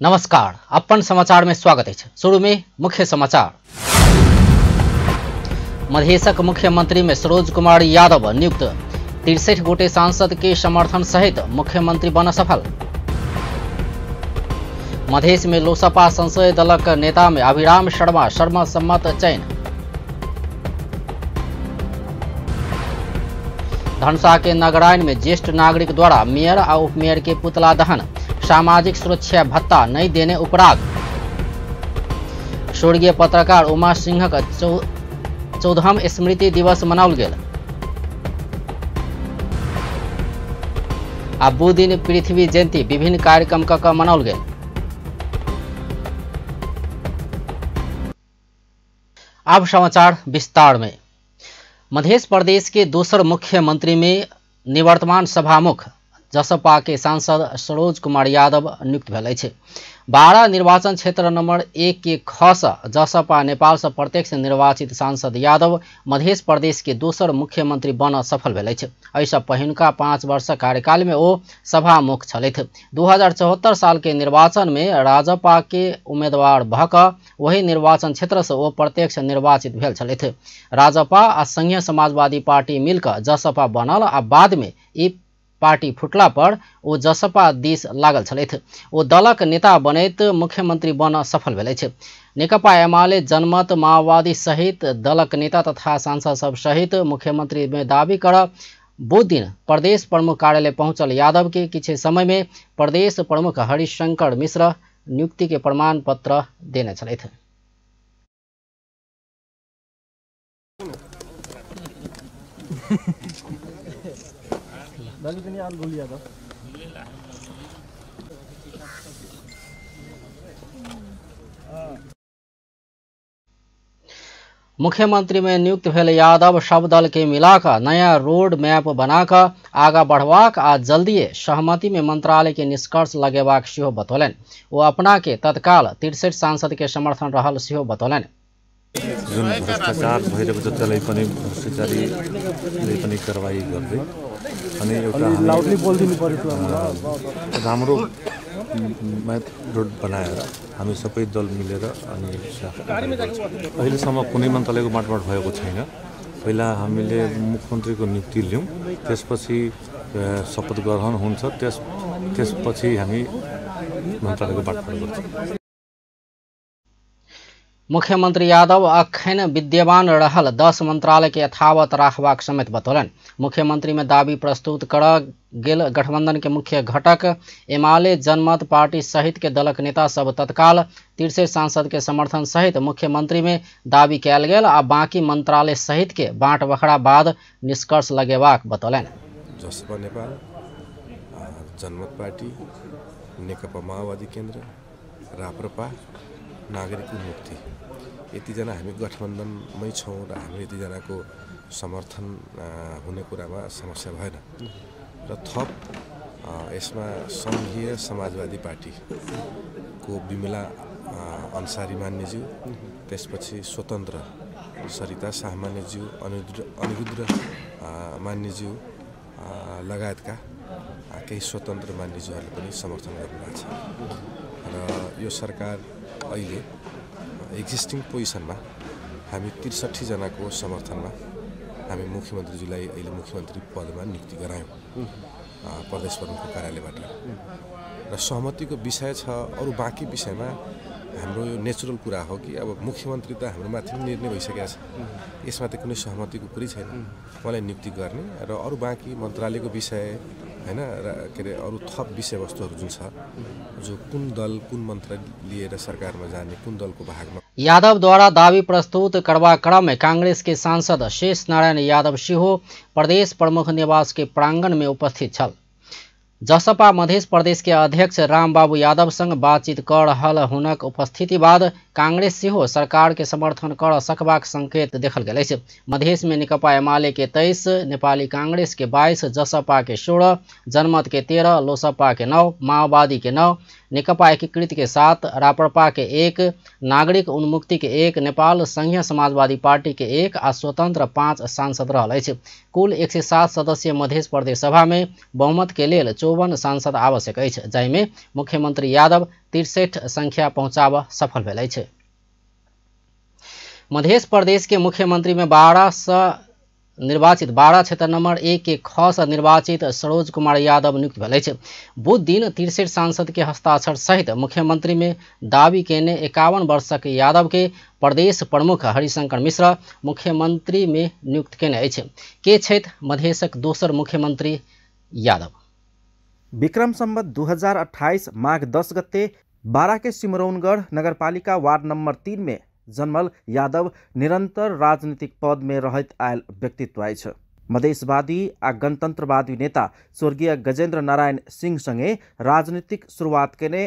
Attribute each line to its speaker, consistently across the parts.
Speaker 1: नमस्कार, अपन समाचार में स्वागत है। शुरू में मुख्य समाचार। मधेशक मुख्यमंत्री में सरोज कुमार यादव नियुक्त, 63 गोटे सांसद के समर्थन सहित मुख्यमंत्री बन सफल। मधेश में लोसपा संसदीय दलक नेता में अभिराम शर्मा सर्वसम्मत चयन। धनुषा के नगराइन में ज्येष्ठ नागरिक द्वारा मेयर आ उपमेयर के पुतला दहन, सामाजिक सुरक्षा भत्ता नहीं देने उपराग। स्वर्गीय पत्रकार उमा सिंहक 14वां स्मृति दिवस मनाओल गेल। आ बुध दिन पृथ्वी जयंती विभिन्न कार्यक्रम क मनाओल गेल। अब समाचार विस्तार में। मध्य प्रदेश के दोसर मुख्यमंत्री में निवर्तमान सभामुख जसपा के सांसद सरोज कुमार यादव नियुक्त भेल अछि। 12 निर्वाचन क्षेत्र नंबर 1 के ख से जसपा नेपाल से प्रत्यक्ष निर्वाचित सांसद यादव मध्य प्रदेश के दोसर मुख्यमंत्री बन सफल भेल अछि। एहिसँ पहिनुका 5 वर्ष कार्यकाल में ओ सभामुख छलथि। 2074 साल के निर्वाचन में राजपा के उम्मीदवार भऽ कऽ वही निर्वाचन क्षेत्र से ओ प्रत्यक्ष निर्वाचित भेल छलथि। राजपा आ संघीय समाजवादी पार्टी मिलकऽ जसपा बनल आ बाद में ई पार्टी फुटला पर ओ जसपा दिस लागल छलथि। ओ दलक नेता बनैत मुख्यमंत्री बन सफल भेल अछि। नेकपा एमाले, जनमत, माओवादी सहित दलक नेता तथा सांसद सब सहित मुख्यमंत्री में दावी कर बुध दिन प्रदेश प्रमुख कार्यालय पहुंचल यादव के किछु समय में प्रदेश प्रमुख हरिशंकर मिश्र नियुक्ति के प्रमाण पत्र देने छलथि। मुख्यमंत्री में नियुक्त भेल यादव सब दल के मिलाकर नया रोड मैप बनाकर आगा बढ़बाक आ जल्दिए सहमति में मंत्रालय के निष्कर्ष लगेबाक सेहो बतौलनि। ओ अपना के तत्काल 63 सांसद के समर्थन रहल सेहो बतौलनि।
Speaker 2: जुन भ्रष्टाचार भइरहेको छ त्यसलाई पनि भ्रष्टाचारीले पनि कारबाही गर्दै अनि एउटा राम्रो म्याप रोड बनाएर हामी सबै दल मिलेर अनि अहिलेसम्म कुनै मन्त्रालयको बाँडफाँड भएको छैन। पहिला हामीले मुख्यमन्त्रीको नियुक्ति लियौँ, त्यसपछि शपथ ग्रहण हुन्छ, त्यसपछि हामी मन्त्रालयको बाँडफाँड गर्छौँ।
Speaker 1: मुख्यमंत्री यादव अखन विद्यमान रहल 10 मंत्रालय के यथावत राखबाक समेत बतौलनि। मुख्यमंत्री में दावी प्रस्तुत कर गेल गठबंधन के मुख्य घटक एमाले, जनमत पार्टी सहित के दलक नेता सब तत्काल 63 सांसद के समर्थन सहित मुख्यमंत्री में दावी कयल गेल आ बाकी मंत्रालय सहित के बाँट बखरा बाद निष्कर्ष लगेबाक बतौलनि।
Speaker 3: जसपा नेपाल, जनमत पार्टी, नेकपा माओवादी केन्द्र, राप्रपा, नागरिक उन्मुक्ति, यतिजना हामी गठबन्धनमै छौँ र हाम्रो यतिजनाको समर्थन हुने कुरामा समस्या भएन। र थप यसमा सङ्घीय समाजवादी पार्टीको विमला अन्सारी मान्यज्यू, त्यसपछि स्वतन्त्र सरिता शाह मान्यज्यू, अनिरुद्ध मान्यज्यू लगायतका केही स्वतन्त्र मान्यज्यूहरूले पनि समर्थन गर्नुभएको छ। र यो सरकार अहिले एक्जिस्टिङ पोजिसनमा हामी 63 जनाको समर्थनमा हामी मुख्यमन्त्रीज्यूलाई अहिले मुख्यमन्त्री पदमा नियुक्ति गरायौँ प्रदेश प्रमुखको कार्यालयबाट। र सहमतिको विषय छ। अरू बाँकी विषयमा हाम्रो यो नेचुरल कुरा हो कि अब मुख्यमन्त्री त हाम्रो माथि पनि निर्णय भइसकेको छ, यसमा त कुनै सहमतिको कुरै छैन। उहाँलाई नियुक्ति गर्ने र अरू बाँकी मन्त्रालयको विषय हैन र के अरे अरू थप विषयवस्तुहरू जुन छ, जो कुन दल कुन मन्त्रालय लिएर सरकारमा जाने, कुन दलको भागमा।
Speaker 1: यादव द्वारा दावी प्रस्तुत करबा क्रम में कांग्रेस के सांसद शेष नारायण यादव सेहो प्रदेश प्रमुख निवास के प्रांगण में उपस्थित छल। जसपा मध्य प्रदेश के अध्यक्ष रामबाबू यादव संग बातचीत कर रहल हुनक उपस्थिति बाद कांग्रेस सेहो सरकार के समर्थन कर सकबाक संकेत देखल गेल अछि। मधेश में नेकपा एमाले के 23, नेपाली कांग्रेस के 22, जसपा के 16, जनमत के 13, लोसपा के 9, माओवादी के 9, नेकपा एकीकृत के 7, राप्रपा के 1, नागरिक उन्मुक्ति के 1, नेपाल संघीय समाजवादी पार्टी के 1 आ स्वतंत्र 5 सांसद रहल अछि। कुल 107 सदस्यीय मध्य प्रदेश सभा में बहुमत के लेल 54 सांसद आवश्यक अछि, जाहिमे मुख्यमंत्री यादव 63 संख्या पहुंचाबऽ सफल भेल अछि। मध्य प्रदेश के मुख्यमंत्री में 12 से निर्वाचित 12 क्षेत्र नंबर 1 के ख से निर्वाचित सरोज कुमार यादव नियुक्त भेल अछि। बुध दिन 63 सांसद के हस्ताक्षर सहित मुख्यमंत्री में दावी केने 51 वर्षक यादव के प्रदेश प्रमुख हरिशंकर मिश्रा मुख्यमंत्री में नियुक्त केने अछि। के छथि मधेशक दोसर मुख्यमंत्री यादव?
Speaker 4: विक्रम संवत 2028 माघ 10 गते 12 के सिमरौनगढ़ नगरपालिका वार्ड नंबर 3 में जन्मल यादव निरंतर राजनीतिक पद में रहैत आयल व्यक्तित्व अछि। मधेशवादी आ गणतंत्रवादी नेता स्वर्गीय गजेंद्र नारायण सिंह संगे राजनीतिक शुरुआत केने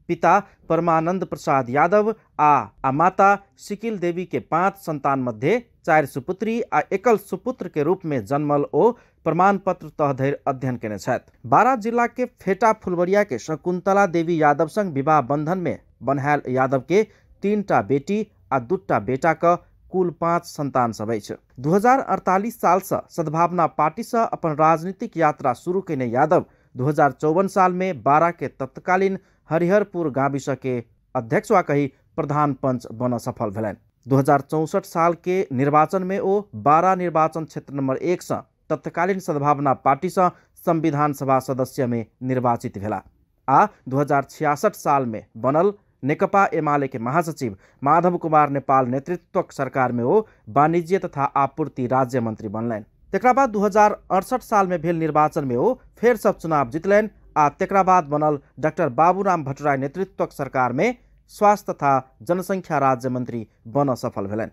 Speaker 4: पिता परमानंद प्रसाद यादव आ माता सिकिल देवी के 5 संतान मध्ये 4 सुपुत्री आ एकल सुपुत्र के रूप में जन्मल ओ प्रमाणपत्र तह धरि अध्ययन केने छथि। 12 जिला के फेटा फुलवरिया के शकुंतला देवी यादव संग विवाह बंधन में बन्हायल यादव के 3टा बेटी आ 2टा बेटा का कुल 5 संतान सब अछि। 2048 साल से सद्भावना पार्टी से अपन राजनीतिक यात्रा शुरू केने यादव 2054 साल में 12 के तत्कालीन हरिहरपुर गाविस के अध्यक्ष वा कही प्रधान पंच बन सफल भेलनि। 2064 साल के निर्वाचन में ओ 12 निर्वाचन क्षेत्र नंबर 1 से तत्कालीन सद्भावना पार्टी से संविधान सभा सदस्य में निर्वाचित भेला आ 2066 साल में बनल नेकपा एमाले के महासचिव माधव कुमार नेपाल नेतृत्वक सरकार में ओ वाणिज्य तथा आपूर्ति राज्य मंत्री बनलनि। तकरा बाद 2068 साल में भेल निर्वाचन में ओ फेर सब चुनाव जितलनि आ तकरा बाद बनल डॉक्टर बाबूराम भट्टराई नेतृत्वक सरकार में स्वास्थ्य तथा जनसंख्या राज्य मंत्री बन सफल भेलनि।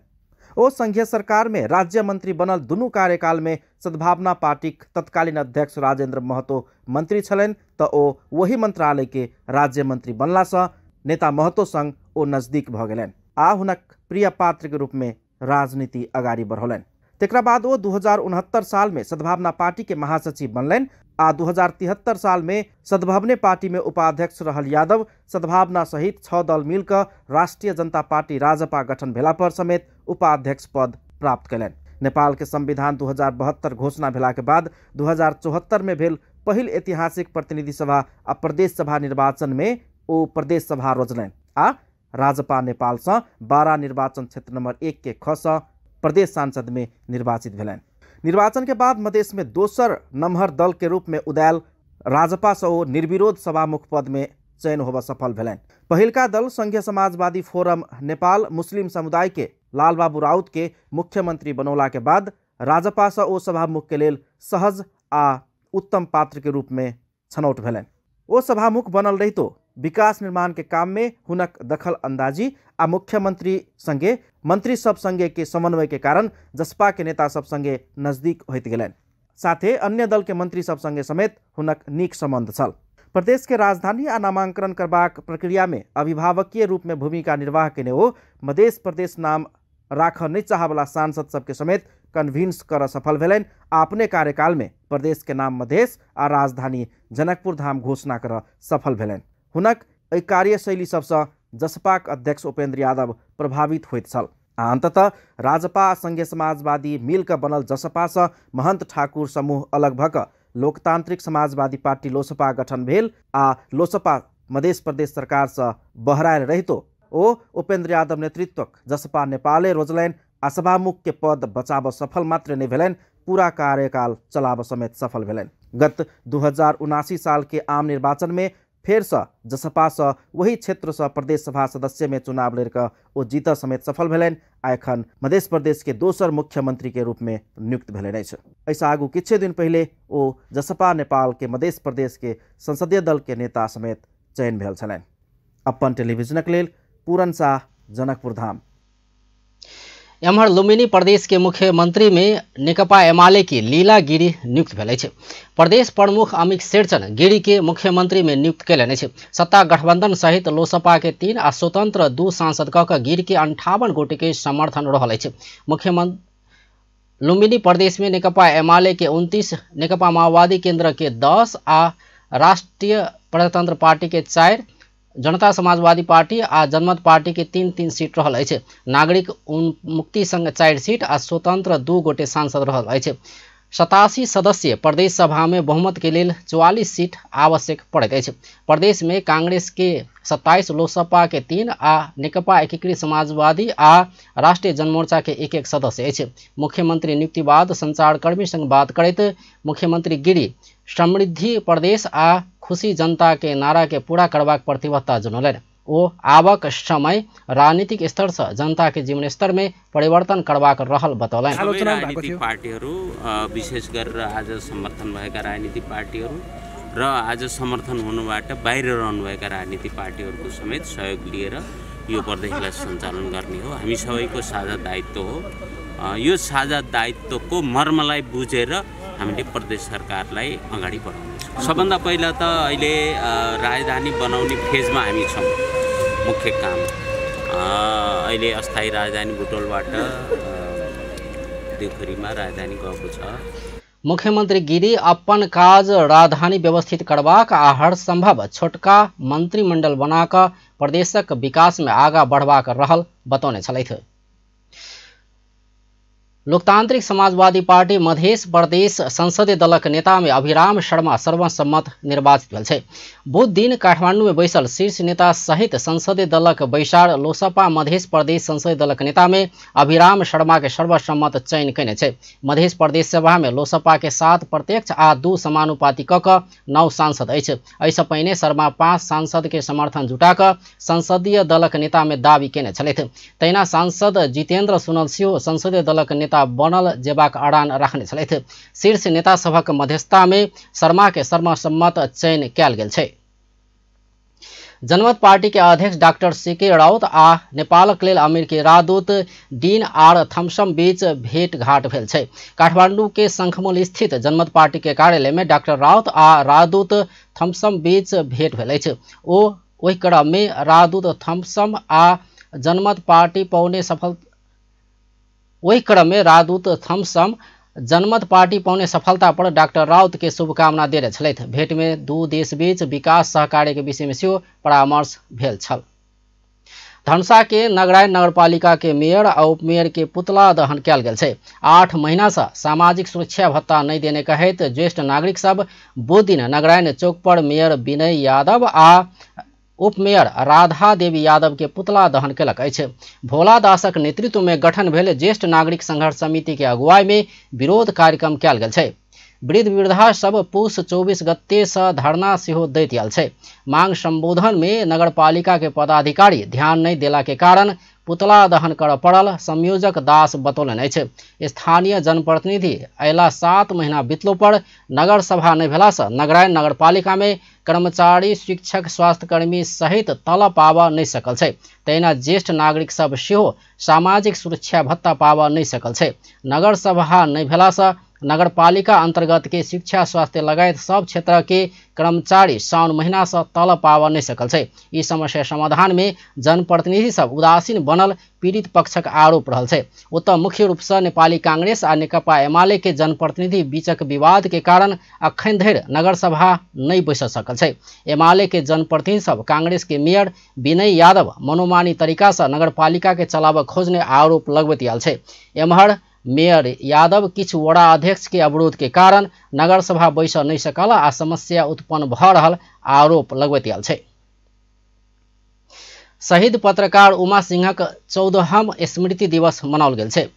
Speaker 4: ओ संघीय सरकार में राज्य मंत्री बनल दुनू कार्यकाल में सद्भावना पार्टीक तत्कालीन अध्यक्ष राजेंद्र महतो मंत्री छलनि त ओ वही मंत्रालय के राज्य मंत्री बनला से नेता महतो संग ओ नजदीक भ गेलनि आ हुनक प्रिय पात्र के रूप में राजनीति अगाडि बढ़ौलनि। तकरा बाद ओ 2069 साल में सद्भावना पार्टी के महासचिव बनलनि आ 2073 साल में सद्भावने पार्टी में उपाध्यक्ष रहल यादव सद्भावना सहित 6 दल मिलकर राष्ट्रीय जनता पार्टी राजपा गठन भेला पर समेत उपाध्यक्ष पद प्राप्त कयलनि। नेपाल के संविधान 2072 घोषणा भेला के बाद 2074 में भेल पहिल ऐतिहासिक प्रतिनिधि सभा आ प्रदेश सभा निर्वाचन में ओ प्रदेश सभा रोजलनि आ राजपा नेपाल से 12 निर्वाचन क्षेत्र नंबर 1 के ख से प्रदेश सांसद में निर्वाचित भेलनि। निर्वाचन के बाद मधेश में दोसर नमहर दल के रूप में उदायल राजपा से ओ निर्विरोध सभामुख पद में चयन होबऽ सफल भेलनि। पहिलका दल संघीय समाजवादी फोरम नेपाल मुस्लिम समुदाय के लालबाबू राउत के मुख्यमंत्री बनौला के बाद राजपा से ओ सभामुख के लेल सहज आ उत्तम पात्र के रूप में छनौट भेलनि। ओ सभामुख बनल रहितो विकास निर्माण के काम में हुनक दखल अंदाजी आ मुख्यमंत्री संगे मंत्री सब संगे के समन्वय के कारण जसपा के नेता सब संगे नजदीक होइत गेलनि। साथे अन्य दल के मंत्री सब संगे समेत हुनक नीक संबंध छल। प्रदेश के राजधानी आ नामांकन करबाक प्रक्रिया में अभिभावकीय रूप में भूमिका निर्वाह केने ओ मधेश प्रदेश नाम राखऽ नहि चाहवला सांसद सबके समेत कन्विंस कर सफल भेलनि आ अपने कार्यकाल में प्रदेश के नाम मधेश आ राजधानी जनकपुर धाम घोषणा कर सफल भेलनि। हुनक एहि कार्यशैली सबसँ जसपाक अध्यक्ष उपेंद्र यादव प्रभावित होइत छल आ अंततः राजपा आ संघीय समाजवादी मिलकर बनल जसपासँ महंत ठाकुर समूह अलग भऽ कऽ लोकतांत्रिक समाजवादी पार्टी लोसपा गठन भेल आ लोसपा मध्य प्रदेश सरकारसँ बहरायल रहितो ओ उपेंद्र यादव नेतृत्वक जसपा नेपाले रोजलनि आ सभामुख के पद बचाबऽ सफल मात्र नहि भेलनि, पूरा कार्यकाल चलाबऽ समेत सफल भेलनि। गत 2079 साल के आम निर्वाचन में फेरसँ जसपासँ वही क्षेत्रसँ प्रदेश सभा सदस्य में चुनाव लड़िकऽ ओ जीत समेत सफल भेलनि आ एखन मध्य प्रदेश के दोसर मुख्यमंत्री के रूप में नियुक्त भेलनि अछि। एहिसँ आगू किछु दिन पहिले ओ जसपा नेपाल के मध्य प्रदेश के संसदीय दल के नेता समेत चयन भेल छलनि। अपन टेलीविजनक लेल पूरन शाह, जनकपुर धाम।
Speaker 1: एम्हर लुम्बिनी प्रदेश के मुख्यमंत्री में नेकपा एमाले की लीला गिरी नियुक्त भेल अछि। प्रदेश प्रमुख अमित शेरचन गिरी के मुख्यमंत्री में नियुक्त कयलनि अछि। सत्ता गठबंधन सहित लोसपा के 3 आ स्वतंत्र 2 सांसद क के गिरी के 58 गोटे के समर्थन रहल अछि। मुख्यमंत्री लुम्बिनी प्रदेश में नेकपा एमाले के 29, नेकपा माओवादी केंद्र के 10 आ राष्ट्रीय प्रजातंत्र पार्टी के 4 जनता समाजवादी पार्टी आ जनमत पार्टी के 3-3 सीट रहल अछि। नागरिक उन्मुक्ति संघ 4 सीट आ स्वतंत्र 2 गोटे सांसद रहल अछि। 87 सदस्यीय प्रदेश सभा में बहुमत के लेल 44 सीट आवश्यक पड़ैत अछि। प्रदेश में कांग्रेस के 27, लोसपा के 3 आ नेकपा एकीकृत समाजवादी आ राष्ट्रीय जनमोर्चा के 1-1 सदस्य अछि। मुख्यमंत्री नियुक्ति बाद संचारकर्मी संग बात करैत मुख्यमंत्री गिरी समृद्धि प्रदेश आ खुशी जनता के नारा के पूरा करबाक प्रतिबद्धता जनौलनि। ओ आवक समय राजनीतिक स्तर से जनता के जीवन स्तर में परिवर्तन करबाक रहल बतौलनि।
Speaker 5: राजनीतिक पार्टीहरू विशेष गरेर आज समर्थन भएका राजनीतिक पार्टीहरू र आज समर्थन हुनुबाट बाहिर रहनुभएका राजनीतिक पार्टीहरूको समेत सहयोग लिएर यो प्रदेशलाई सञ्चालन गर्ने हो। हामी सबैको साझा दायित्व हो। यो साझा दायित्वको मर्मलाई बुझेर हामीले प्रदेश सरकारलाई अगाडि बढाउनेछौँ। सबभन्दा पहिला त अहिले राजधानी बनाउने फेजमा हामी छौँ। मुख्य काम अहिले अस्थायी राजधानी बुटोलबाट देउखुरीमा राजधानी गएको छ।
Speaker 1: मुख्यमंत्री गिरी अपन काज राजधानी व्यवस्थित करबाक आ हर संभव छोटका मंत्रिमंडल बनाकऽ प्रदेशक विकास में आगा बढ़बाक रहल बतौने छलथि। लोकतांत्रिक समाजवादी पार्टी मधेश प्रदेश संसदीय दलक नेता में अभिराम शर्मा सर्वसम्मत निर्वाचित भेल छै। बुध दिन काठमांडू में बैसल शीर्ष नेता सहित संसदीय दलक बैसार लोसपा मधेश प्रदेश संसदीय दलक नेता में अभिराम शर्मा के सर्वसम्मत चयन कयने छै। मधेश प्रदेश सभा में लोसपा के 7 प्रत्यक्ष आ 2 समानुपाती क कऽ 9 सांसद अछि। एहिसँ पहिने शर्मा 5 सांसद के समर्थन जुटा कऽ संसदीय दलक नेता में दावी कयने छलथि। तहिना सांसद जितेन्द्र सुनल सेहो संसदीय दलक नेता बनल जेबाक अड़ान रखने छलथि। शीर्ष नेता सभक मध्यस्थता में शर्मा के सर्वसम्मत चयन कयल गेल छै। जनमत पार्टी के अध्यक्ष डॉक्टर सीके राउत आ नेपालक लेल अमेरिकी राजदूत डीन आर थॉम्पसन बीच भेंटघाट भेल छै। काठमांडू के शंखमूल स्थित जनमत पार्टी के कार्यालय में डॉक्टर राउत आ राजदूत थॉम्पसन बीच भेंट भेल अछि। ओ ओहि क्रम में राजदूत थॉम्पसन आ जनमत पार्टी पौने सफल ओहि क्रम में राजदूत थॉम्पसन जनमत पार्टी पौने सफलता पर डॉक्टर राउत के शुभकामना देने छलथि। भेंट में दू देश बीच विकास सहकार्य के विषय में सेहो परामर्श भेल छल। धनुषा के नगरायण नगरपालिका के मेयर आ उपमेयर के पुतला दहन कयल गेल छै। 8 महीना से सामाजिक सुरक्षा भत्ता नहीं देने कहैत ज्येष्ठ नागरिक सब बुध दिन नगरायण चौक पर मेयर विनय यादव आ उपमेयर राधा देवी यादव के पुतला दहन केलक अछि। भोला दासक नेतृत्व में गठन भेल ज्येष्ठ नागरिक संघर्ष समिति के अगुवाई में विरोध कार्यक्रम कयल गेल छै। वृद्ध वृद्धा सब पुष 24 गते से धरना सेहो दैत आयल छै। मांग संबोधन में नगरपालिका के पदाधिकारी ध्यान नहीं देला के कारण पुतला दहन करय पड़ल संयोजक दास बतौलनि अछि। स्थानीय जनप्रतिनिधि अयला 7 महीना बीतलो पर नगर सभा नहि भेला से नगरायण नगरपालिका में कर्मचारी, शिक्षक, स्वास्थ्यकर्मी सहित तलब पाबऽ नहि सकल छै। तहिना ज्येष्ठ नागरिक सब सेहो सामाजिक सुरक्षा भत्ता पाबऽ नहि सकल छै। नगर सभा नहि भेला से नगरपालिका अंतर्गत के शिक्षा, स्वास्थ्य लगायत सब क्षेत्र के कर्मचारी साउन महीना से तलब पाबऽ नहि सकल छै। ई समस्या समाधान में जनप्रतिनिधि सब उदासीन बनल पीड़ित पक्षक आरोप रहल छै। ओतऽ मुख्य रूप से नेपाली कांग्रेस आ नेकपा एमाले के जनप्रतिनिधि बीचक विवाद के कारण अखन धरि नगरसभा नहि बैस सकल छै। एमाले के जनप्रतिनिधि सब कांग्रेस के मेयर विनय यादव मनोमानी तरीका से नगरपालिका के चलाबऽ खोजने आरोप लगबैत आयल छै। एम्हर मेयर यादव किछु वड़ा अध्यक्ष के अवरोध के कारण नगरसभा बैस नहि सकल आ समस्या उत्पन्न भऽ रहल आरोप लगबैत आयल छै। शहीद पत्रकार उमा सिंहक 14वां स्मृति दिवस मनाओल गेल छै।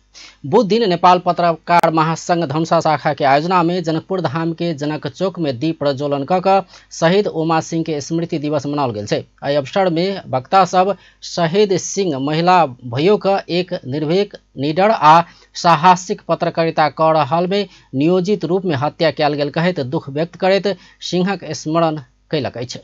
Speaker 1: बुध दिन नेपाल पत्रकार महासंघ धनुषा शाखा के आयोजना में जनकपुर धाम के जनक चौक में दीप प्रज्वलन कऽ कऽ शहीद उमा सिंह के स्मृति दिवस मनाओल गेल छै। एहि अवसर में वक्ता सब शहीद सिंह महिला भयो के एक निर्भीक, निडर आ साहसिक पत्रकारिता कऽ रहल में नियोजित रूप में हत्या कयल गेल कहैत दुख व्यक्त करैत सिंहक स्मरण कयलक अछि।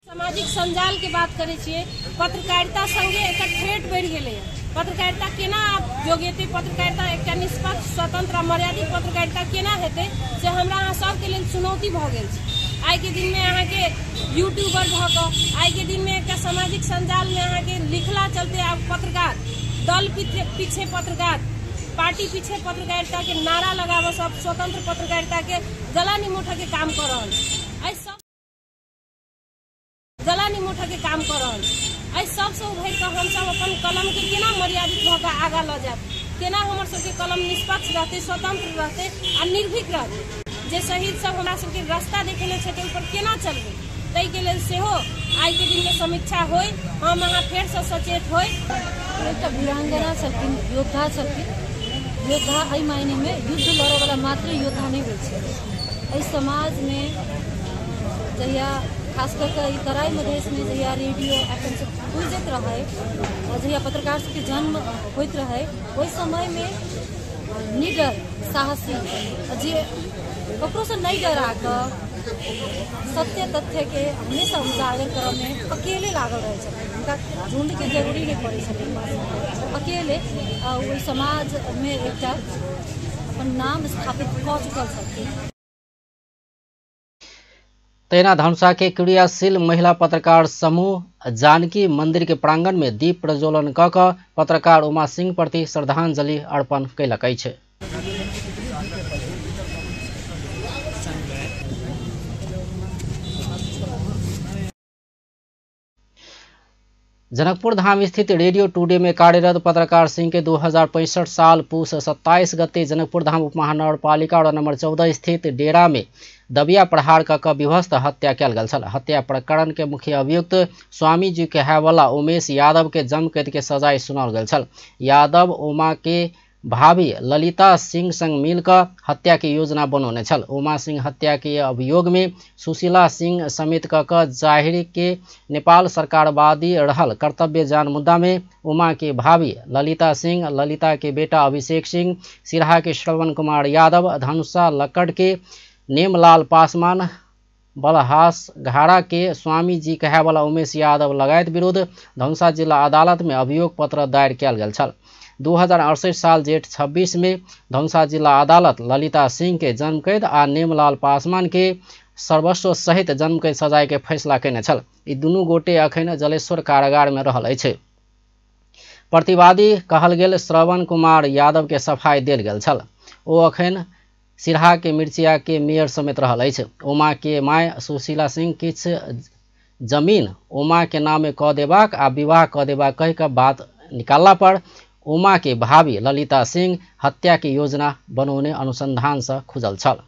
Speaker 6: सामाजिक संजाल के बात करै छियै, पत्रकारिता संगे एकर थ्रेट बढ़ि गेलैए। पत्रकारिता केना आब जोगेतै, पत्रकारिता एकटा निष्पक्ष, स्वतंत्र आ मर्यादित पत्रकारिता केना हेतै से हमरा अहाँ सबके लेल चुनौती भऽ गेल छै। आइके दिनमे अहाँके यूट्यूबर भऽ कऽ, आइके दिनमे एकटा सामाजिक संजालमे अहाँके लिखला चलते आब पत्रकार दल पीछे पत्रकार पार्टी पीछे पत्रकारिता के नारा लगाबऽ सब स्वतंत्र पत्रकारिता के गला निमोठऽ के काम कऽ रहल छै। एहि सब गला निमोठऽ के काम कऽ रहल छै। एहि सबसँ उभरि कऽ हमसब अपन कलम के केना मर्यादित भऽ कऽ आगाँ लऽ जायब, केना हमर सबके कलम निष्पक्ष रहतै, स्वतंत्र रहतै आ निर्भीक रहतै। जे शहीद सब हमरा सबके रास्ता देखेने छथिन ओहि पर केना चलबै, ताहिके लेल सेहो आइके दिनमे समीक्षा होइ, हम अहाँ फेरसँ सचेत होइ।
Speaker 7: एकटा वीरांगना छलखिन, योद्धा छलखिन। योद्धा एहि मायनेमे युद्ध लड़यवला मात्र योद्धा नहि होइ छै। एहि समाजमे जहिया खास कऽ कऽ ई तराई मधेशमे जहिया रेडियो एफ एम सब गुजैत रहै, जहिया पत्रकार सबके जन्म होइत रहै, ओहि समयमे निडर, साहसी, जे ककरोसँ नहि डरा कऽ सत्य तथ्यके हमेशा उजागर करऽमे अकेले लागल रहै छथिन। हुनका झुण्डके जरूरी नहि पड़ै छथिन, अकेले ओहि समाजमे एकटा अपन नाम स्थापित कऽ चुकल छथिन।
Speaker 1: तहिना धनुषा के क्रियाशील महिला पत्रकार समूह जानकी मंदिर के प्रांगण में दीप प्रज्वलन कऽ कऽ पत्रकार उमा सिंह प्रति श्रद्धांजलि अर्पण कयलक अछि। जनकपुर धाम स्थित रेडियो टुडे में कार्यरत पत्रकार सिंह के 2065 साल पूस 27 गते जनकपुर धाम उपमहानगरपालिका वार्ड नंबर 14 स्थित डेरा में दबिया प्रहार कऽ कऽ विभत्स हत्या कयल गेल छल। हत्या प्रकरण के मुख्य अभियुक्त स्वामी जी कहायवला उमेश यादव के जमकैद के सजाय सुनाओल गेल छल। यादव उमा के भाभी ललिता सिंह संग मिलकर हत्या के योजना बनौने छल। उमा सिंह हत्या के अभियोग में सुशीला सिंह समेत कऽ कऽ जाहिर के नेपाल सरकारवादी रहल कर्तव्य जान मुद्दा में उमा के भाभी ललिता सिंह, ललिता के बेटा अभिषेक सिंह, सिरहा के श्रवण कुमार यादव, धनुषा लक्कड़ के नेमलाल पासवान, बलहास घारा के स्वामी जी कहायवला उमेश यादव लगायत विरुद्ध धनुषा जिला अदालत में अभियोग पत्र दायर कयल गेल छल। 2068 साल जेठ 26 में धनुषा जिला अदालत ललिता सिंह के जन्मकैद आ नेमलाल पासवान के सर्वस्व सहित जन्मकैद सजाय के फैसला कयने छल। ई दुनू गोटे अखन जलेश्वर कारागार में रहल अछि। प्रतिवादी कहल गेल श्रवण कुमार यादव के सफाई देल गेल छल। ओ अखन सिरहा के मिर्चिया के मेयर समेत रहल अछि। उमा के my Sushila Singh किछु जमीन उमा के नामे कऽ देबाक आ विवाह कऽ देबाक कहि कऽ बात निकालला पर उमा के भाभी ललिता सिंह हत्या के योजना बनौने अनुसंधान से खुजल छल।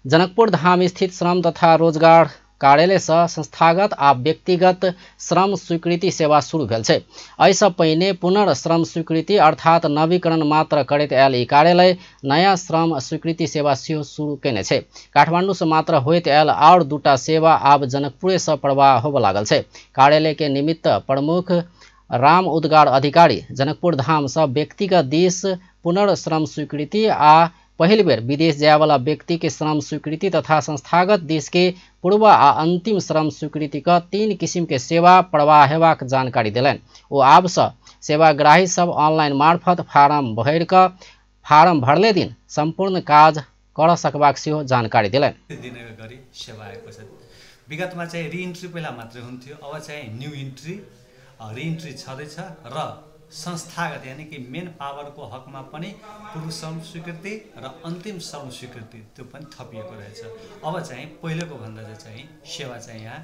Speaker 1: जनकपुर धाम स्थित श्रम तथा रोजगार कार्यालय से संस्थागत आ व्यक्तिगत श्रम स्वीकृति सेवा शुरू भेल छै। एहिसँ पहिने पुनर्श्रम स्वीकृति अर्थात नवीकरण मात्र करैत आयल ई कार्यालय नया श्रम स्वीकृति सेवा सेहो शुरू कयने छै। काठमांडू से मात्र होइत आयल आओर दूटा सेवा आब जनकपुरे से प्रवाह होबय लागल छै। कार्यालय के निमित्त प्रमुख राम उद्गार अधिकारी जनकपुर धाम से व्यक्तिगत दिस पुनर्श्रम स्वीकृति आ पहिल बेर विदेश जायवला व्यक्ति के श्रम स्वीकृति तथा संस्थागत दिस के पूर्व आ अंतिम श्रम स्वीकृति के 3 किसिम के सेवा प्रवाह हेबाक जानकारी देलनि। ओ आबसँ सेवाग्राही सब ऑनलाइन मार्फत फारम भरि कऽ फारम भरले दिन सम्पूर्ण काज कर सकबाक सेहो जानकारी देलनि।
Speaker 8: दिने गरी सेवा आएको छ। विगतमा चाहिँ रिइन्ट्री पहिला मात्रै हुन्थ्यो, अब चाहिँ न्यू इन्ट्री रिइन्ट्री छँदैछ र संस्थागत यानि कि मेन पावरको हकमा पनि पूर्व श्रम स्वीकृति र अन्तिम श्रम स्वीकृति त्यो पनि थपिएको रहेछ। अब चाहिँ पहिलेको भन्दा चाहिँ सेवा चाहिँ यहाँ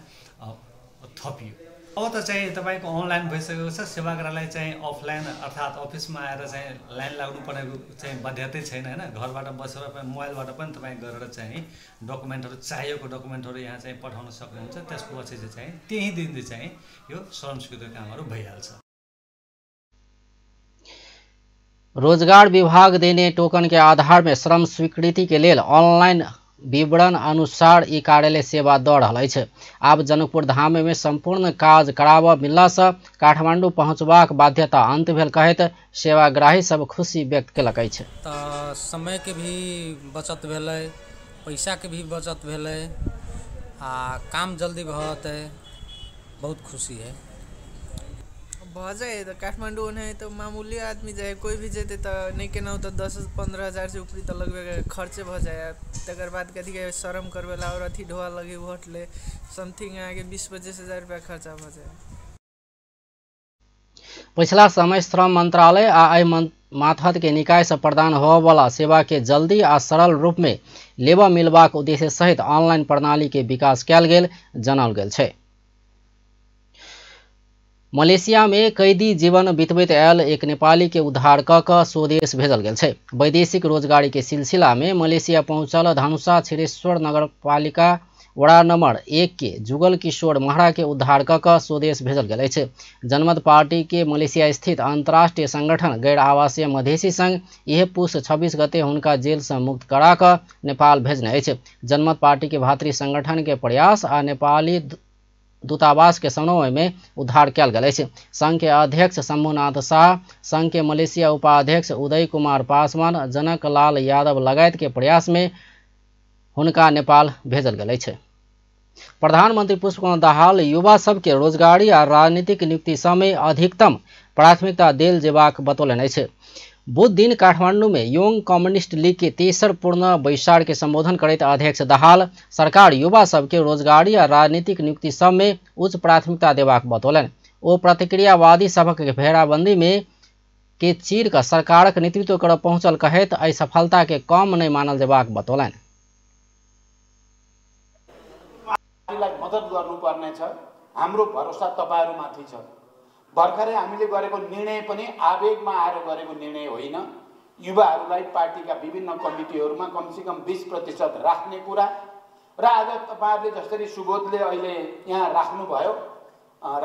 Speaker 8: थपियो। अब त चाहिँ तपाईँको अनलाइन भइसकेको छ। सेवाग्राहीलाई चाहिँ अफलाइन अर्थात् अफिसमा आएर चाहिँ लाइन लाग्नुपर्ने चाहिँ बाध्यतै छैन, हैन। घरबाट बसेर पनि मोबाइलबाट पनि तपाईँ गरेर चाहिँ डकुमेन्टहरू चाहिएको डकुमेन्टहरू यहाँ चाहिँ पठाउन सक्नुहुन्छ। त्यसपछि चाहिँ त्यही दिन चाहिँ यो श्रम स्वीकृतिको कामहरू भइहाल्छ।
Speaker 1: रोजगार विभाग देने टोकन के आधार में श्रम स्वीकृति के लेल ऑनलाइन विवरण अनुसार ई कार्यालय सेवा दऽ रहल अछि। आब जनकपुर धाम में संपूर्ण काज कराबऽ मिललासँ काठमांडू पहुँचबाक बाध्यता अंत भेल कहैत सेवाग्राही सब खुशी व्यक्त केलक अछि।
Speaker 9: तऽ समय के भी बचत भेलै, पैसा के भी बचत भेलै आ काम जल्दी भऽ जेतै, बहुत खुशी है।
Speaker 10: भऽ जाइ तऽ काठमाण्डू ओनाहि तऽ मामूली आदमी जाइ, कोइ भी जेतै तऽ नहि केनाहु तऽ 10-15 हजार से ऊपरी तऽ लगबे खर्चे भऽ जाइ। तकर बाद कथी कहै श्रम करबै ला आओर अथी ढोआ लगे होटले समथिंग अहाँके 20-25 हजार रुपया खर्चा भऽ जाय।
Speaker 1: पछिला समय श्रम मंत्रालय आ एहि मातहत के निकाय से प्रदान होबयवला सेवा के जल्दी आ सरल रूप में लेबऽ मिलबाक उद्देश्य सहित ऑनलाइन प्रणाली के विकास कयल गेल जनाओल गेल छै। मलेशिया में कैदी जीवन बितबैत आयल एक नेपाली के उद्धार क कऽ स्वदेश भेजल गेल छै। वैदेशिक रोजगारी के सिलसिला में मलेशिया पहुंचल धनुषा क्षीरेश्वर नगरपालिका वड़ा नंबर 1 के जुगल किशोर महरा के उद्धार क कऽ स्वदेश भेजल गेल अछि। जनमत पार्टी के मलेशिया स्थित अंतर्राष्ट्रीय संगठन गैर आवासीय मधेसी संघ इहे पुस 26 गते हुनका जेल से मुक्त करा कऽ नेपाल भेजने अछि। जनमत पार्टी के भातृ संगठन के प्रयास आ नेपाली दूतावास के समन्वय में उद्धार कयल गेल अछि। संघ के अध्यक्ष शंभुनाथ शाह, संघ के मलेशिया उपाध्यक्ष उदय कुमार पासवान, जनक लाल यादव लगायत के प्रयास में हुनका नेपाल भेजल गेल अछि। प्रधानमंत्री पुष्पकमल दाहाल युवा सबके रोजगारी आ राजनीतिक नियुक्ति समय अधिकतम प्राथमिकता देल जेबाक बतौलनि अछि। बुध दिन काठमांडू में योंग कम्युनिस्ट लीग के तेसर पूर्ण बैसार के संबोधन करैत अध्यक्ष दाहाल सरकार युवा सबके रोजगारी आ राजनीतिक नियुक्ति सब में उच्च प्राथमिकता देबाक बतौलनि। ओ प्रतिक्रियावादी सभक घेराबंदी में के चीर कऽ सरकारक नेतृत्व करऽ पहुंचल कहैत एहि सफलता के कम नहि मानल जेबाक बतौलनि।
Speaker 11: मद्दत गर्नुपर्ने छ, हाम्रो भरोसा तपाईहरुमाथि छ। भर्खरै हामीले गरेको निर्णय पनि आवेगमा आएर गरेको निर्णय होइन। युवाहरूलाई पार्टीका विभिन्न कमिटीहरूमा कमसेकम 20% राख्ने कुरा र आज तपाईहरुले जसरी सुबोधले अहिले यहाँ राख्नुभयो,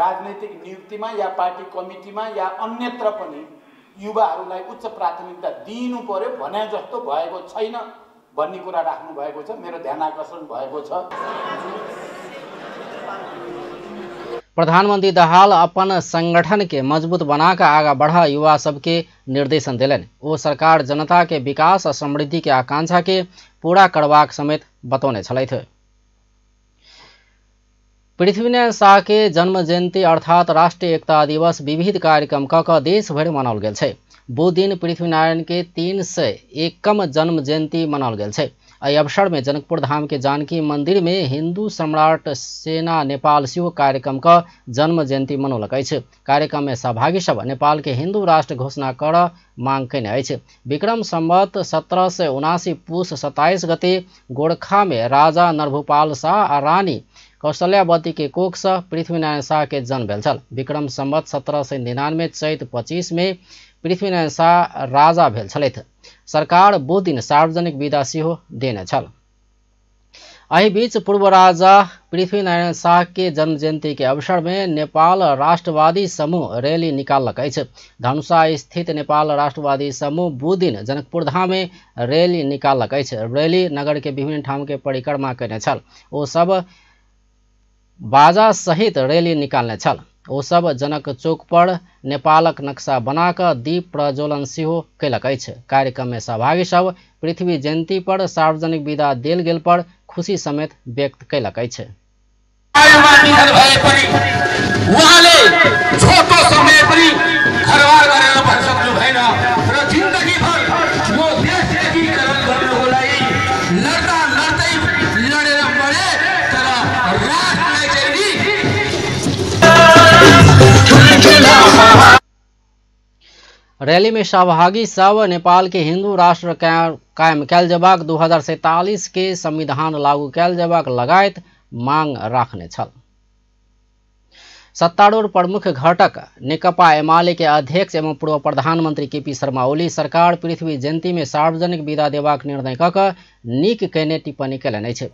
Speaker 11: राजनीतिक नियुक्तिमा या पार्टी कमिटीमा या अन्यत्र पनि युवाहरूलाई उच्च प्राथमिकता दिनु पर्यो भने जस्तो भएको छैन भन्ने कुरा राख्नु भएको छ। मेरो ध्यान आकर्षण भएको छ।
Speaker 1: प्रधानमंत्री दाहाल अपन संगठन के मजबूत बनाकर आगा बढ़ा युवा सबके निर्देशन देलनि। ओ सरकार जनता के विकास और समृद्धि के आकांक्षा के पूरा करबाक समेत बतौने छलथि। पृथ्वीनारायण शाह के जन्म जयंती अर्थात राष्ट्रीय एकता दिवस विविध कार्यक्रम क कऽ देश भरि मनाओल गेल छै। बुध दिन पृथ्वीनारायण के 301 जन्म जयंती मनाओल गेल छै। एहि अवसर में जनकपुर धाम के जानकी मंदिर में हिंदू सम्राट सेना नेपाल सेहो कार्यक्रम क जन्म जयंती मनौलक अछि। कार्यक्रम में सहभागी सब नेपाल के हिंदू राष्ट्र घोषणा कर मांग कयने अछि। विक्रम संवत 1779 पुस 27 गते गोरखा में राजा नरभूपाल शाह आ रानी कौशल्यावती के कोख से पृथ्वीनारायण शाह के जन्म भेल छल। विक्रम संवत 1799 चैत 25 में पृथ्वीनारायण शाह राजा भेल छलथि। सरकार बुध दिन सार्वजनिक विदा सेहो देने छल। एहि बीच पूर्व राजा पृथ्वीनारायण शाह के जन्म जयंती के अवसर में नेपाल राष्ट्रवादी समूह रैली निकाललक अछि। धनुषा स्थित नेपाल राष्ट्रवादी समूह बुध दिन जनकपुर धाम में रैली निकाललक अछि। रैली नगर के विभिन्न ठाम के परिक्रमा कयने छल। ओ सब बाजा सहित रैली निकालने छल। ओ सब जनक चौक पर नेपालक नक्शा बना कऽ दीप प्रज्वलन सेहो कयलक अछि। कार्यक्रम में सहभागी सब पृथ्वी जयंती पर सार्वजनिक विदा देल गेल पर खुशी समेत व्यक्त कयलक अछि। रैली में सहभागी सब नेपाल के हिंदू राष्ट्र कायम कयल जेबाक, 2047 के संविधान लागू कयल जेबाक लगायत मांग राखने छल। सत्तारूढ़ प्रमुख घटक नेकपा एमाले के अध्यक्ष एवं पूर्व प्रधानमंत्री केपी शर्मा ओली सरकार पृथ्वी जयंती में सार्वजनिक विदा देबाक निर्णय क कऽ नीक कयने टिप्पणी कयलनि अछि।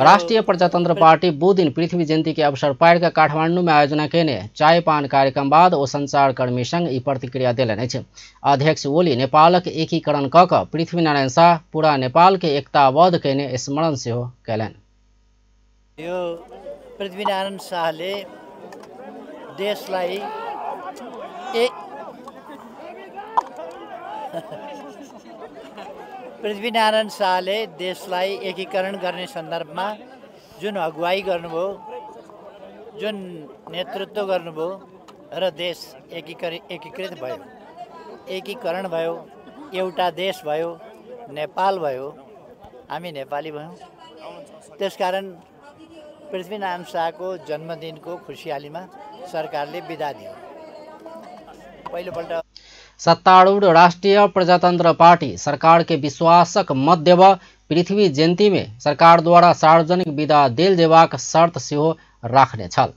Speaker 1: राष्ट्रीय प्रजातंत्र पार्टी बुध दिन पृथ्वी जयंती के अवसर पारि कऽ काठमांडू में आयोजना कयने चाय पान कार्यक्रम बाद ओ संचारकर्मी संग ई प्रतिक्रिया देलनि अछि। अध्यक्ष ओली नेपालक एकीकरण क कऽ पृथ्वीनारायण शाह पूरा नेपाल के एकताबद्ध कयने स्मरण सेहो कयलनि।
Speaker 12: यो पृथ्वीनारायण शाहले देशलाई पृथ्वीनारायण शाहले देशलाई एकीकरण गर्ने सन्दर्भमा जुन अगुवाई गर्नुभयो, जुन नेतृत्व गर्नुभयो र देश एकीकृत भयो, एकीकरण भयो, एउटा देश भयो, नेपाल भयो, हामी नेपाली भयौँ। त्यसकारण पृथ्वीनारायण शाहको जन्मदिनको खुसियालीमा सरकारले बिदा दियो। पहिलोपल्ट
Speaker 1: सत्तारूढ़ राष्ट्रिय प्रजातंत्र पार्टी सरकार के विश्वासक मत देब पृथ्वी जयंती में सरकार द्वारा सार्वजनिक विदा देल जेबाक शर्त सेहो राखने छल।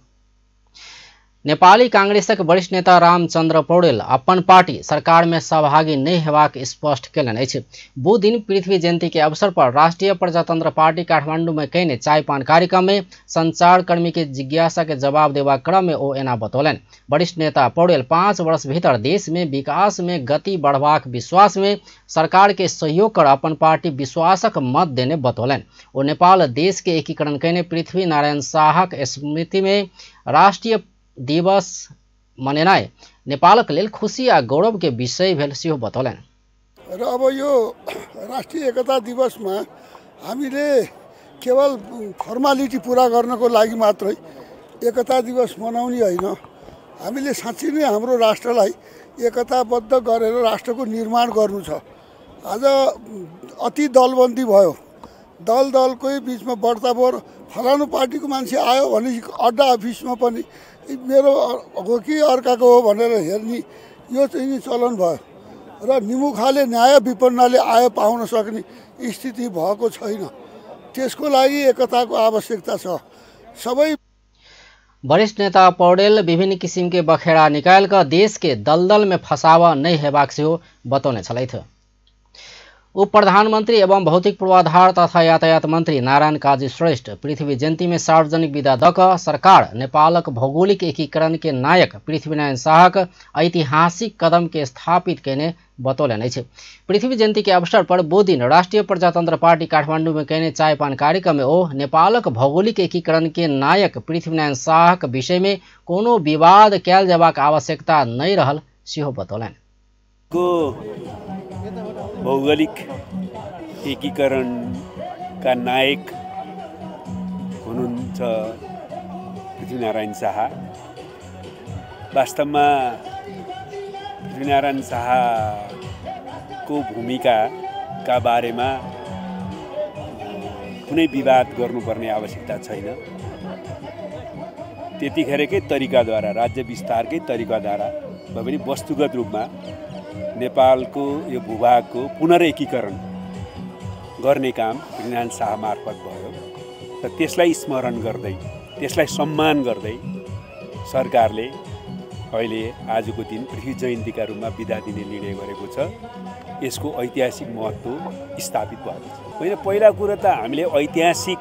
Speaker 1: नेपाली कांग्रेसक वरिष्ठ नेता रामचंद्र पौडेल अपन पार्टी सरकार में सहभागी नहि हेबाक स्पष्ट केलनि अछि। बुध दिन पृथ्वी जयंती के अवसर पर राष्ट्रीय प्रजातंत्र पार्टी काठमांडू में कयने चाय पान कार्यक्रम में संचारकर्मी के जिज्ञासा के जवाब देबाक क्रम में ओ एना बतौलनि। वरिष्ठ नेता पौडेल 5 वर्ष भीतर देश में विकास में गति बढ़बाक विश्वास में सरकार के सहयोग कर अपन पार्टी विश्वासक मत देने बतौलनि। ओ नेपाल देश के एकीकरण कयने पृथ्वी नारायण शाहक स्मृति में राष्ट्रीय दिवस मनेनाइ नेपालक लेल खुशी आ गौरव के विषय भेल सेहो बतौलनि।
Speaker 13: र अब यो राष्ट्रिय एकता दिवसमा हामीले केवल फर्मालिटी पूरा गर्नको लागि मात्रै एकता दिवस मनाउने होइन, हामीले साँच्चै नै हाम्रो राष्ट्रलाई एकताबद्ध गरेर राष्ट्रको निर्माण गर्नु छ। आज अति दलबन्दी भयो, दल दलकै बिचमा बढ्ताबोर फलानु पार्टीको मान्छे आयो भने अड्डा अफिसमा पनि मेरो हो कि अर्काको हो भनेर हेर्ने यो चाहिँ नि चलन भयो र निमुखाले न्याय विपन्नले आय पाउन सक्ने स्थिति भएको छैन। त्यसको लागि एकताको आवश्यकता छ। सबै
Speaker 1: वरिष्ठ नेता पौडेल विभिन्न किसिम के बखेड़ा निकाल कर देश के दलदल में फसावा नहीं हेबाक सेहो बतौने छलथि। उप प्रधानमंत्री एवं भौतिक पूर्वाधार तथा यातायात मंत्री नारायण काजी श्रेष्ठ पृथ्वी जयंती में सार्वजनिक विदा दऽ कऽ सरकार नेपालक भौगोलिक एकीकरण के नायक पृथ्वीनारायण शाहक ऐतिहासिक कदम के स्थापित कयने बतौलनि अछि। पृथ्वी जयंती के अवसर पर बुध दिन राष्ट्रीय प्रजातंत्र पार्टी काठमांडू में कयने चाय पान कार्यक्रम में ओ नेपालक भौगोलिक एकीकरण के नायक पृथ्वीनारायण शाहक विषय में कोनो विवाद कयल जेबाक आवश्यकता नहि रहल सेहो बतौलनि।
Speaker 14: भौगोलिक एकीकरणका नायक हुनुहुन्छ पृथ्वीनारायण शाह। वास्तवमा पृथ्वीनारायण शाहको भूमिकाका बारेमा कुनै विवाद गर्नुपर्ने आवश्यकता छैन। त्यतिखेरकै तरिकाद्वारा, राज्य विस्तारकै तरिकाद्वारा भए पनि वस्तुगत रूपमा नेपालको यो भूभागको पुनर्एकीकरण गर्ने काम पृथ्वीनारायण शाह मार्फत भयो र त्यसलाई स्मरण गर्दै, त्यसलाई सम्मान गर्दै सरकारले अहिले आजको दिन पृथ्वी जयन्तीका रूपमा बिदा दिने निर्णय गरेको छ। यसको ऐतिहासिक महत्त्व स्थापित भएको छ। होइन, पहिला कुरा त हामीले ऐतिहासिक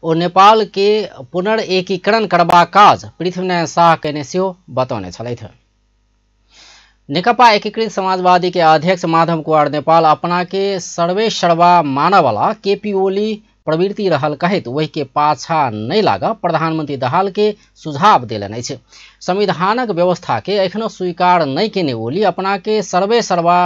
Speaker 1: ओ नेपाल के पुनर्एकीकरण करबाक काज पृथ्वीनारायण शाह कयने सेहो बतौने छलथि। नेकपा एकीकृत समाजवादी के अध्यक्ष माधव कुमार नेपाल अपना के सर्वेसर्वा मानवाला केपी ओली प्रवृत्ति रहल कहैत वही के पाछा नहीं लाग प्रधानमंत्री दाहाल के सुझाव देलनि अछि। संविधानक व्यवस्था के एखनो स्वीकार नहीं केने ओली अपना के सर्वेसर्वा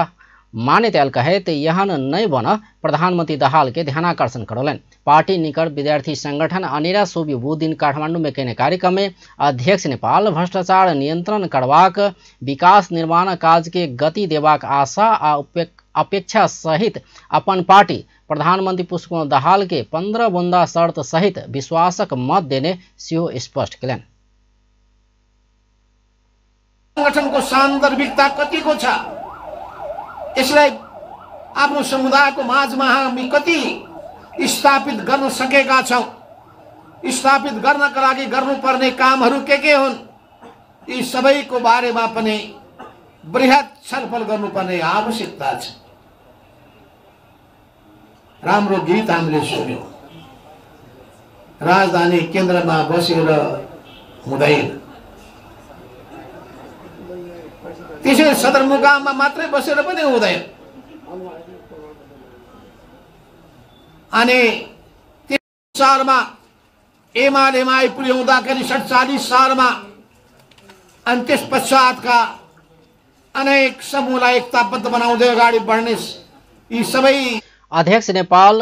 Speaker 1: मानैत आयल कहैत एहन नहीं बन प्रधानमंत्री दाहाल के ध्यानाकर्षण करौलनि। पार्टी निकट विद्यार्थी संगठन अनेरा सोबी बुध दिन काठमांडू में कयने कार्यक्रम में अध्यक्ष नेपाल भ्रष्टाचार नियंत्रण करबाक, विकास निर्माण काज के गति देबाक आशा आ अपेक्षा सहित अपन पार्टी प्रधानमंत्री पुष्पकमल दाहाल के 15 बुंदा शर्त सहित विश्वासक मत देने सेहो स्पष्ट केलनि।
Speaker 11: संगठनको सान्दर्भिकता कतिको छ, यसलाई आफ्नो समुदायको माझमा हामी कति स्थापित गर्न सकेका छौँ, स्थापित गर्नका लागि गर्नुपर्ने कामहरू के हुन्, यी सबैको बारेमा पनि बृहत छलफल गर्नुपर्ने आवश्यकता छ। राम्रो गीत हामीले सुन्यौँ, राजधानी केन्द्रमा बसेर हुँदैन, त्यसै सदरमुकाममा मात्रै बसेर पनि हुँदैन। अनि त्यस सालमा एमालेमा आइपुग्दाखेरि 47 सालमा अनि त्यस पश्चातका अनेक समूहलाई एकताबद्ध बनाउँदै अगाडि बढ्ने यी सबै
Speaker 1: अध्यक्ष नेपाल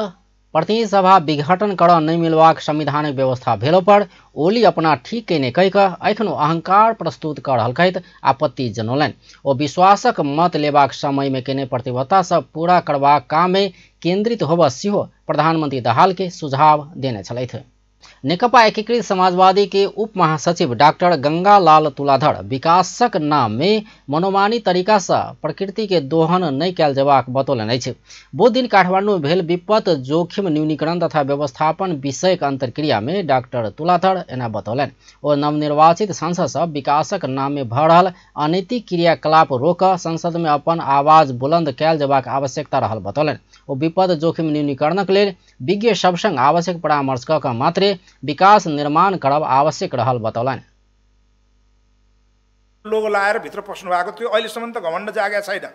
Speaker 1: प्रतिनिधि सभा विघटन कर नहीं मिलबाक संवैधानिक व्यवस्था भेलो पर ओली अपना ठीक कयने कहि कऽ एखनो अहंकार प्रस्तुत कऽ रहल कहैत आपत्ति जनौलनि। ओ विश्वासक मत लेबाक समय में कयने प्रतिबद्धता सब पूरा करबाक काम में केंद्रित होबऽ सेहो प्रधानमंत्री दाहाल के सुझाव देने छलथि। नेकपा एकीकृत समाजवादी के उप महासचिव डॉक्टर गंगालाल तुलाधर विकासक नाम में मनोमानी तरीका से प्रकृति के दोहन नहीं कयल जेबाक बतौलनि अछि। बुध दिन काठमांडू में भेल विपद जोखिम न्यूनीकरण तथा व्यवस्थापन विषयक अंतर्क्रिया में डॉक्टर तुलाधर एना बतौलनि। ओ नवनिर्वाचित सांसद सब विकासक नाम में भऽ रहल अनैतिक क्रियाकलाप रोक संसद में अपन आवाज बुलंद कयल जेबाक आवश्यकता रहल बतौलनि। ओ विपद जोखिम न्यूनीकरणक लेल विज्ञ सब संग आवश्यक परामर्श कऽ कऽ मात्रे विकास निर्माण करब आवश्यक रहल बतौलनि।
Speaker 15: लोगो लाएर भित्र पस्नु भएको थियो, अहिलेसम्म त घमण्ड जागेको छैन,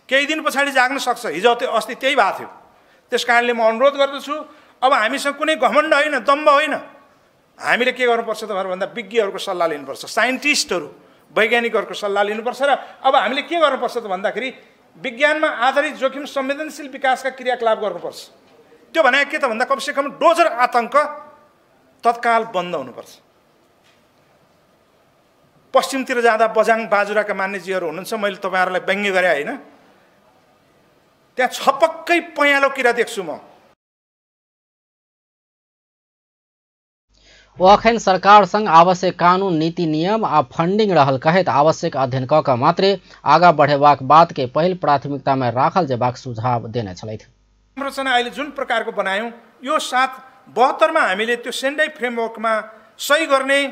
Speaker 15: केही दिन पछाडि जाग्न सक्छ। हिजो त्यो अस्ति त्यही भएको थियो। त्यस कारणले म अनुरोध गर्दछु, अब हामीसँग कुनै घमण्ड होइन, दम्ब होइन। हामीले के गर्नुपर्छ त भन्दा विज्ञहरूको सल्लाह लिनुपर्छ, साइन्टिस्टहरू वैज्ञानिकहरूको सल्लाह लिनुपर्छ। र अब हामीले के गर्नुपर्छ त भन्दाखेरि विज्ञानमा आधारित जोखिम संवेदनशील विकासका क्रियाकलाप गर्नुपर्छ। त्यो भनेको के त भन्दा कमसेकम डोजर आतङ्क तत्काल बन्द हुनुपर्छ। पश्चिमतिर जाँदा बझाङ बाजुराका मान्यजीहरू हुनुहुन्छ, मैले तपाईँहरूलाई व्यङ्ग्य गरेँ होइन, त्यहाँ छपक्कै पहेँलो किरा देख्छु म।
Speaker 1: ओ अखन सरकार संग आवश्यक कानून नीति नियम आ फंडिंग रहल कहैत आवश्यक अध्ययन कऽ कऽ मात्रे आगा बढ़ेबाक बात के पहिल प्राथमिकता में राखल जेबाक सुझाव देने छलथि।
Speaker 15: संरचना अहिले जुन प्रकारको बनायौँ, यो 7/72 मा हामीले त्यो सेन्डाई फ्रेमवर्कमा सही गर्ने,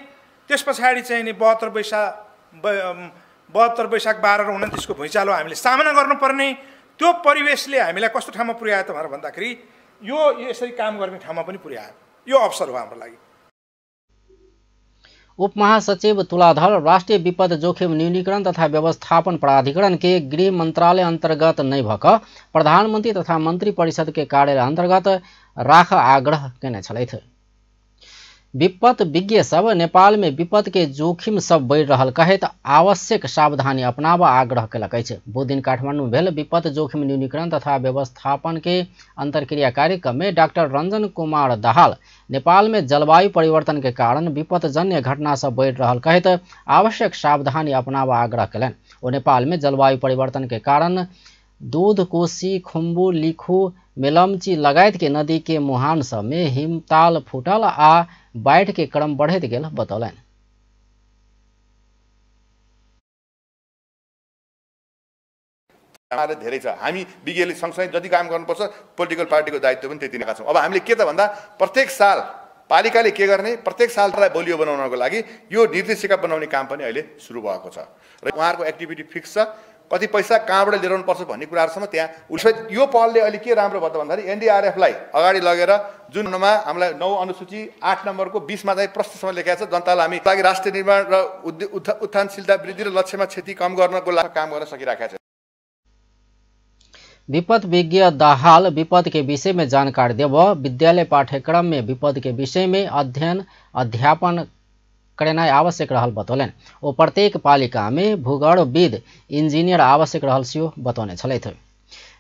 Speaker 15: त्यस पछाडि चाहिँ नि 72 वैशाख 12 र 29 को भुइँचालो हामीले सामना गर्नुपर्ने त्यो परिवेशले हामीलाई कस्तो ठाउँमा पुर्यायो त भनेर भन्दाखेरि यो यसरी काम गर्ने ठाउँमा पनि पुर्यायो। यो अवसर हो हाम्रो लागि।
Speaker 1: उपमहासचिव तुलाधर राष्ट्रिय विपद जोखिम न्यूनीकरण तथा व्यवस्थापन प्राधिकरण के गृह मंत्रालय अंतर्गत नहीं भक प्रधानमंत्री तथा मंत्री परिषद के कार्यालय अंतर्गत राख आग्रह केने छलथि। विपद विज्ञ सब नेपाल में विपद के जोखिम सब बढ़ि रहल कहैत आवश्यक सावधानी अपनाब आग्रह केलक अछि। बुध दिन काठमांडू में भेल विपद जोखिम न्यूनीकरण तथा व्यवस्थापन के अंतर्क्रिया कार्यक्रम में डॉक्टर रंजन कुमार दाहाल नेपाल में जलवायु परिवर्तन के कारण विपदजन्य घटना सब बढ़ि रहल कहैत आवश्यक सावधानी अपनाब आग्रह केलनि। ओ नेपाल में जलवायु परिवर्तन के कारण दूध कोसी खुम्बू लिखू मेलम्ची लगायत के नदी के मुहान सब में हिमताल फूटल आ बाढ़ि के क्रम बढ़ैत गेल बतौलनि।
Speaker 16: धेरै छ, हामी विज्ञले सँगसँगै जति काम गर्नुपर्छ पोलिटिकल पार्टीको दायित्व पनि त्यति नै छौँ। अब हामीले के त भन्दा प्रत्येक साल पालिकाले के गर्ने, प्रत्येक साललाई बलियो बनाउनको लागि यो निर्देशिका बनाउने काम पनि अहिले सुरु भएको छ र उहाँहरूको एक्टिभिटी फिक्स छ, कति पैसा कहाँबाट लिएर आउनुपर्छ भन्ने कुराहरूसम्म त्यहाँ। यो पहलले अहिले के राम्रो भयो त भन्दाखेरि एनडिआरएफलाई अगाडि लगेर जुनमा हामीलाई 9 अनुसूची 8 नम्बरको 20 मा चाहिँ प्रश्नसम्म लेखेको छ, जनतालाई हामी लागि राष्ट्र निर्माण र उत्थानशीलता वृद्धि र लक्ष्यमा क्षति कम गर्नको लागि काम गर्न सकिरहेका छ।
Speaker 1: विपद विज्ञ दाहाल विपद के विषय में जानकारी देव विद्यालय पाठ्यक्रम में विपद के विषय में अध्ययन अध्यापन करेनाइ आवश्यक रहल बतौलनि। ओ प्रत्येक पालिका में भूगर्भविद इंजीनियर आवश्यक रहल सेहो बतौने छलथि।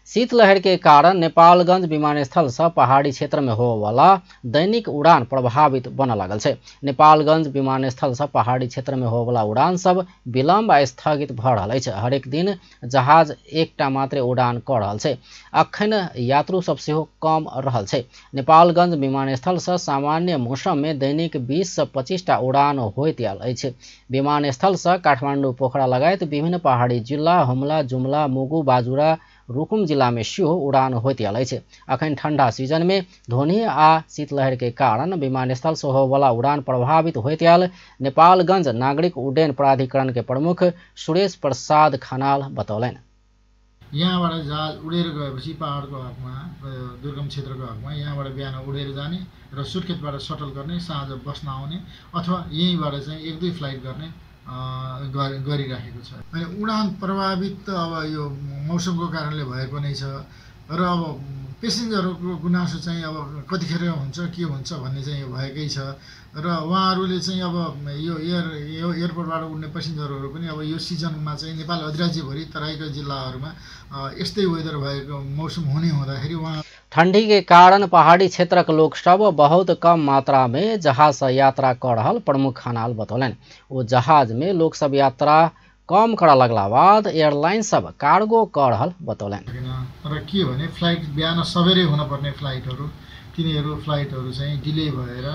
Speaker 1: शीतलहर के कारण नेपालगंज विमानस्थल से पहाड़ी क्षेत्र में होवला दैनिक उड़ान प्रभावित बनऽ लागल छै। नेपालगंज विमानस्थल से पहाड़ी क्षेत्र में होवला उड़ान सब विलम्ब आ स्थगित भऽ रहल अछि। हरेक दिन जहाज एकटा मात्रे उड़ान कऽ रहल छै। अखन यात्रु सब सेहो कम रहल छै। नेपालगंज विमानस्थल से सामान्य मौसम में दैनिक 20 से 25 टा उड़ान होइत आयल अछि। विमानस्थल से काठमांडू पोखरा लगायत विभिन्न पहाड़ी जिल्ला हुम्ला जुम्ला मुगु बाजुरा रुकुम जिला में सेहो उड़ान होइत आयल अछि। अखन ठंडा सीजन में ध्वनि आ शीतलहर के कारण विमानस्थल से होवला उड़ान प्रभावित होइत आयल नेपालगंज नागरिक उड्डयन प्राधिकरण के प्रमुख सुरेश प्रसाद खनाल बतौलनि।
Speaker 17: यहाँबाट जहाज उडेर गएपछि पहाडको हकमा दुर्गम क्षेत्रको हकमा यहाँबाट बिहान उडेर जाने र सुर्खेतबाट सटल गर्ने, साँझ बस्न आउने अथवा यहीँबाट चाहिँ 1-2 फ्लाइट गर्ने गरिराखेको छ। अनि उडान प्रभावित त अब यो मौसमको कारणले भएको नै छ र अब पेसेन्जरहरूको गुनासो चाहिँ अब कतिखेर हुन्छ के हुन्छ भन्ने चाहिँ यो भएकै छ र उहाँहरूले चाहिँ अब यो एयरपोर्टबाट उड्ने पेसेन्जरहरू पनि अब यो सिजनमा चाहिँ नेपाल अधिराज्यभरि तराईका जिल्लाहरूमा यस्तै वेदर भएको मौसम हुने हुँदाखेरि उहाँ
Speaker 1: ठंडी के कारण पहाड़ी क्षेत्रक लोक सब बहुत कम मात्रा में जहाज से यात्रा कर रहल प्रमुख खनाल बतौलनि। ओ जहाज में लोक सब यात्रा कम करऽ लगला बाद एयरलाइन सब कार्गो कर रहल बतौलनि।
Speaker 17: र के भने फ्लाइट बिहान सबेरै हुनुपर्ने फ्लाइटहरू तिनीहरू फ्लाइटहरू चाहिँ डिले भएर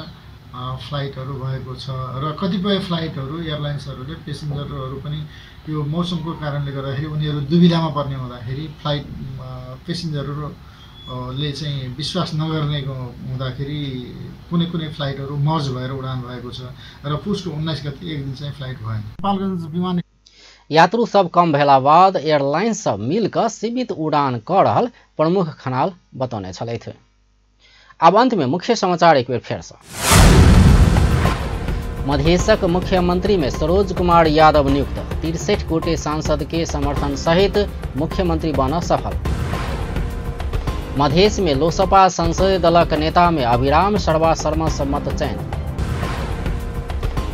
Speaker 17: फ्लाइटहरू भएको छ र कतिपय फ्लाइटहरू एयरलाइन्सहरूले पेसेन्जरहरू पनि यो मौसमको कारणले गर्दाखेरि उनीहरू दुविधामा पर्ने हुँदाखेरि फ्लाइट पेसेन्जरहरूले चाहिँ विश्वास नगर्ने हुँदाखेरि कुनै कुनै फ्लाइटहरू मर्ज भएर उडान भएको छ र पुसको 19 गते एक दिन चाहिँ फ्लाइट भएन। नेपालगञ्ज विमान
Speaker 1: यात्रु सब कम भेला बाद एयरलाइंस सब मिलकर सीमित उड़ान क रहल प्रमुख खनाल बतौने छलथि। अब अंत में मुख्य समाचार एक बेर फेर से। मधेशक मुख्यमंत्री में सरोज कुमार यादव नियुक्त, 63 गोटे सांसद के समर्थन सहित मुख्यमंत्री बन सफल। मधेश में लोसपा संसदीय दलक नेता में अभिराम शर्मा शर्मा सम्मत चयन।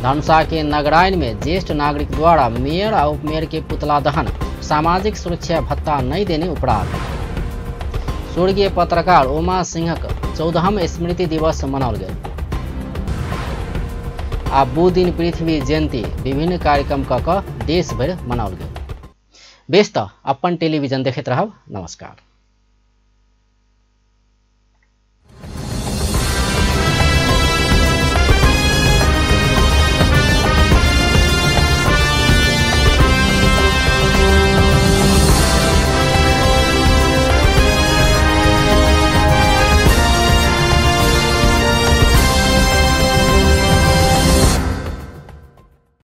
Speaker 1: धनुषा के नगराइन में ज्येष्ठ नागरिक द्वारा मेयर आ उपमेयर के पुतला दहन, सामाजिक सुरक्षा भत्ता नहीं देने उपराग। स्वर्गीय पत्रकार उमा सिंहक 14वां स्मृति दिवस मनाओल गेल। आ बुध दिन पृथ्वी जयंती विभिन्न कार्यक्रम क देशभरि मनाओल गेल। बेस त अपन टेलीविजन देखैत रहब। नमस्कार।